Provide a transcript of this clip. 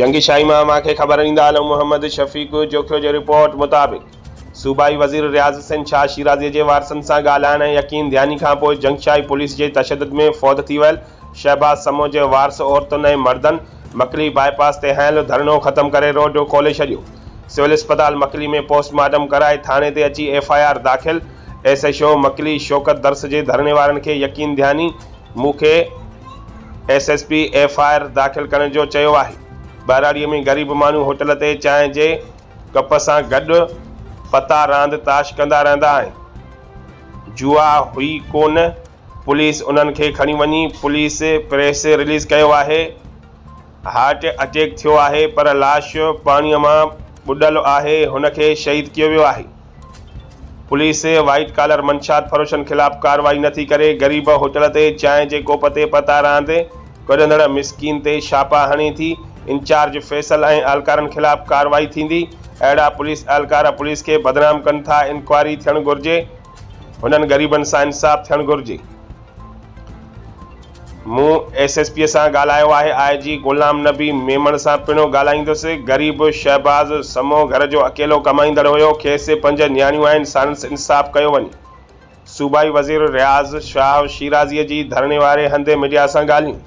جنگشاهي مان اوهان کي خبر ڏيندا هلون محمد شفيق جوکيو جي رپورٽ مطابق صوبائي وزير رياض حسين شاهه شيرازي جي وارثن سان ڳالهائڻ ۽ يقين ڌياني کانپوء جنگشاهي پوليس جي تشدد ۾ فوت ٿي ويل شهباز سمون جي وارث عورتن ۽ مردن مڪلي باء پاس تي هنيل ڌرڻو ختم ڪري روڊ کولي ڇڏيو. سول اسپتال مڪلي ۾ پوسٽ مارٽم ڪرائي ٿاڻي تي اچي ايف I R داخل، S H O Makli Shaukat Dars جي ڌرڻي وارن کي يقين ڌياني مون کي S S P F I R داخل ڪرڻ جو چيو آهي. ٻهراڙيء ۾ غريب ماڻهو هوٽل تي چانهه جي ڪپ سان گڏ پتا راند تاش ڪندا رهندا آهن. جوا هئي ڪونه پوليس انهن کي کڻي وڃي پوليس پريس رليز ڪيو آهي. هارٽ اٽيڪ ٿيو آهي پر لاش پاڻيء مان ٻڏل آهي هن کي شهيد ڪيو ويو آهي. پوليس وائيٽ ڪالر منشيات فروشن خلاف ڪارروائي نٿي ڪري، غريب هوٽل تي چانهه جي ڪوپ تي پتا راند ڪڏندڙ مسڪين تي ڇاپا هڻي ٿي، انچارج فيصل ۽ اهلڪارن خلاف ڪارروائي ٿيندي، اهڙا پوليس اهلڪار پوليس کي بدنام ڪن ٿا، انڪوائري ٿيڻ گهرجي، هنن غريبن سان انصاف ٿيڻ گهرجي. مون ايس ايس پي سان ڳالهايو آهي، آء جي غلام نبي ميمڻ سان پڻ ڳالهائيندس، غريب شهباز سمون گهر جو اڪيلو ڪمائيندڙ هيو، کيس پنج نياڻيون آهن، ساڻس انصاف ڪيو وڃي، صوبائي وزير رياض شاهه شيرازي جي ڌرڻي واري هنڌ ميڊيا سان ڳالهيون.